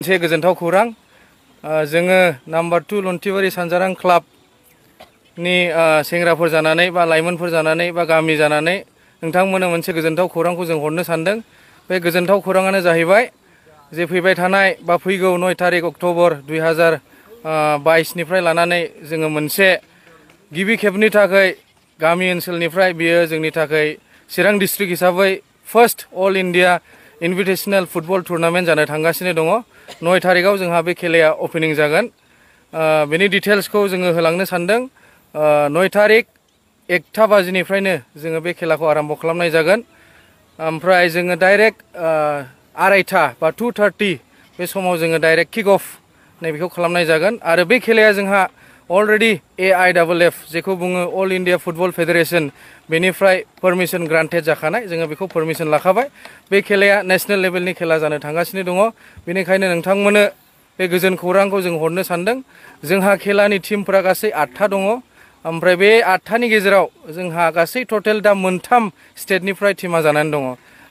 मोनसे गोजोनथाव खौरां जोङो नम्बर 2 लन्थिबारि सानजारां क्लाबनि सेंग्राफोर जानानै बा लाइमोनफोर जानानै बा गामि जानानै नोंथांमोननो मोनसे गोजोनथाव खौरांखौ जों हरनो सानदों। बे गोजोनथाव खौराङानो जाहैबाय जे फैबाय थानाय बा फैगौ 9 तारिख अक्ट'बर 2022 निफ्राय लानानै जोङो मोनसे गिबि खेबनि थाखाय गामि ओनसोलनिफ्राय बियो जोंनि थाखाय चिरां डिस्ट्रिक्ट हिसाबै first all India invitational football tournament जानो थांगासिनो दङ। 9 तारिखआव जोंहा बे खेलाया ओपनिं जागोन। बेनि डिटेल्सखौ जोङो होलांनो सानदों। 9 तारिख 1टा बाजिनिफ्रायनो जोङो बे खेलाखौ आरम्भ खालामनाय जागोन। ओमफ्राय जोङो डाइरेक्ट 2:30 बा 2:30 बे समाव जोङो डाइरेक्ट किक अफ नैबेखौ खालामनाय जागोन। आरो बे खेलाया जोंहा अलरेडि AIFF जेखौ बुङो अल इन्डिया फुटबल फेडारेसन बेनिफ्राय पारमिसन ग्रान्टेड जाखानाय, जोङो बेखौ पारमिसन लाखाबाय। बे खेलाया नेशनेल लेभेलनि खेला जानो थांगासिनो दङ। बेनिखायनो नोंथांमोननो बे गोजोन खौरांखौ जों हरनो सानदों। जोंहा खेलानि टीमफोरा गासै 8टा दङ। ओमफ्राय बे 8टानि गेजेराव जोंहा गासै टटेल दा 3 स्टेटनिफ्राय टीमा जानानै दङ।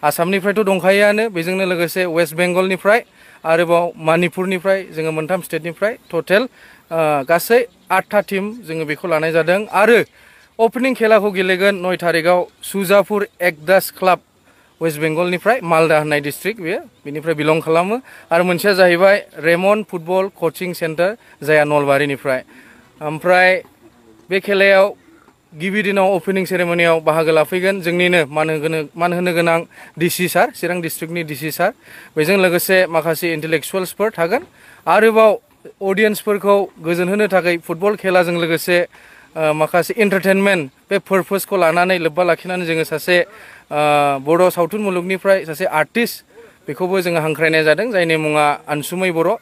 आसामनिफ्रायथ' दंखायोआनो, बेजोंनो लोगोसे वेस्ट बेंगलनिफ्राय आरोबाव मणिपुरनिफ्राय जोङो 3 स्टेटनिफ्राय टटेल गासै 8टा टीम जोङो बेखौ लानाय जादों। आरो ओपनिं खेलाखौ गेलेगोन 9 तारिखआव सुजापुर एकदास क्लाब वेस्ट बेंगलनिफ्राय, मालदा होननाय डिस्ट्रिक्ट बेयो, बेनिफ्राय बिलं खालामो। आरो मोनसेया जाहैबाय रेमन फुटबल कचिं सेन्टार जायहा नलबारिनिफ्राय। ओमफ्राय बे खेलायाव गिबि दिनाव ओपनिं सेरेमनियाव बाहागो लाफैगोन जोंनिनो मान होनो गोनां डिसि सार, चिरां डिस्ट्रिक्टनि डिसि सार। बेजों लोगोसे माखासे इन्टेलेक्सुवेल्सफोर थागोन। आरोबाव अडियेन्सफोरखौ गोजोन होनो थाखाय फुटबल खेलाजों लोगोसे माखासे एन्टारटेनमेन्ट बे पारपसखौ लानानै लोब्बा लाखिनानै जोङो सासे बर' सावथुन मुलुगनिफ्राय सासे आर्टिस्ट बेखौबो जोङो हांख्रायनाय जादों, जायनि मुङा अनसुमै बर'।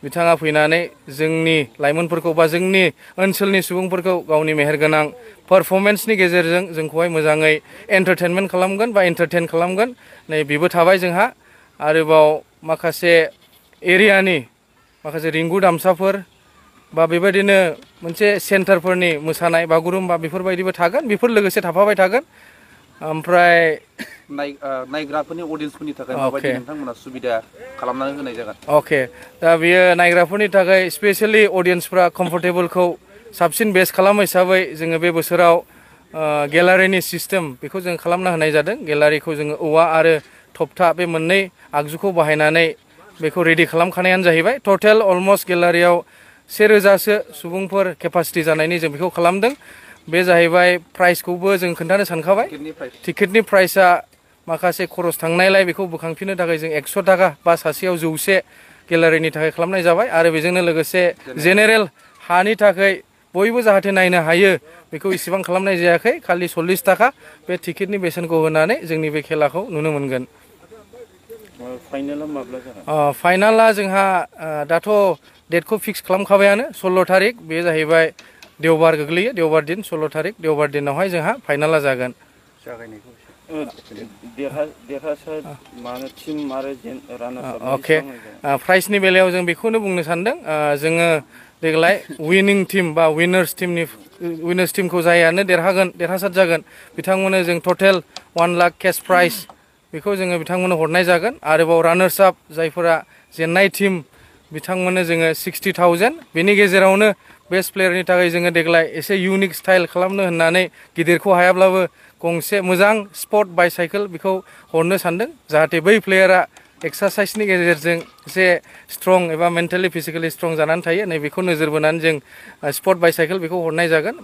बिथाङा फैनानै जोंनि लाइमोनफोरखौ बा जोंनि ओनसोलनि सुबुंफोरखौ गावनि मेहेरगोनां पारफरमेन्सनि गेजेरजों जोंखौहाय मोजाङै एन्टारटेनमेन्ट खालामगोन बा एन्टारटेन खालामगोन। नै बेबो थाबाय जोंहा। आरोबाव माखासे एरियानि माखासे रिंगु दामसाफोर बा बेबायदिनो मोनसे सेन्टारफोरनि मोसानाय बागुरुम्बा बेफोरबायदिबो थागोन, बेफोर लोगोसे थाफाबाय थागोन। ओमफ्राय नायग्राफोरनि अडियेन्सफोरनि थाखाय माबायदि नोंथांमोना सुबिदा खालामनानै होनाय जागोन? दा बियो नायग्राफोरनि थाखाय स्पेसियेलि अडियेन्सफ्रा कम्फर्टेबलखौ साबसिन बेस्ट खालामो हिसाबै जोङो बे बोसोराव गेलारिनि सिस्टेम बेखौ जों खालामना होनाय जादों। गेलारिखौ जोङो औवा आरो थप्था बे मोननै आगजुखौ बाहायनानै बेखौ रेडि खालामखानायानो जाहैबाय। टटेल अलमस्ट गेलारियाव 1000सो सुबुंफोर केपासिटि जानायनि जों बेखौ खालामदों। बे जाहैबाय प्राइसखौबो जों खोन्थानो सानखाबाय। टिकेटनि प्राइसआ माखासे खरस थांनायलाय बेखौ बोखांफिननो थाखाय जों 100 थाखा बा सासेयाव 100 गेलारिनि थाखाय खालामनाय जाबाय। आरो बेजोंनो लोगोसे जेनेरेल हानि थाखाय बयबो जाहाथे नायनो हायो बेखौ इसेबां खालामनाय जायाखै, खालि 40 थाखा बे टिकेटनि बेसेनखौ होनानै जोंनि बे खेलाखौ नुनो मोनगोन। फाइनाला माब्ला जागोन? फाइनाला जोंहा दाथ' डेटखौ फिक्स खालामखाबायानो, 16 तारिख बे जाहैबाय देवबार गोग्लैयो, देवबार दिन 16 तारिख देवबार दिनावहाय जोंहा फाइनाला जागोन। प्राइजनि बेलायाव जों बेखौनो बुंनो सानदों, जोङो देग्लाय विनिं टीम बा विनार्स टीमखौ जायानो देरहासार जागोन बिथांमोननो जों टटेल 1 लाख केस प्राइज बेखौ जोङो बिथांमोननो हरनाय जागोन। आरोबाव रानार्स आप जायफोरा जेननाय टीम बिथांमोननो जोङो 60,000। बेनि गेजेरावनो बेस्ट प्लेयारनि थाखाय जोङो देग्लाय एसे इउनिक स्टाइल खालामनो होननानै गिदिरखौ हायाब्लाबो गंसे मोजां स्पर्ट बाइसाइकेल बेखौ हरनो सानदों, जाहाथे बै प्लेयारा एक्सारसाइसनि गेजेरजों एसे स्ट्रं एबा मेन्टेलि फिजिकेलि स्ट्रं जानानै थायो। नै बेखौ नोजोर बोनानै जों स्पर्ट बाइसाइकेल बेखौ हरनाय जागोन।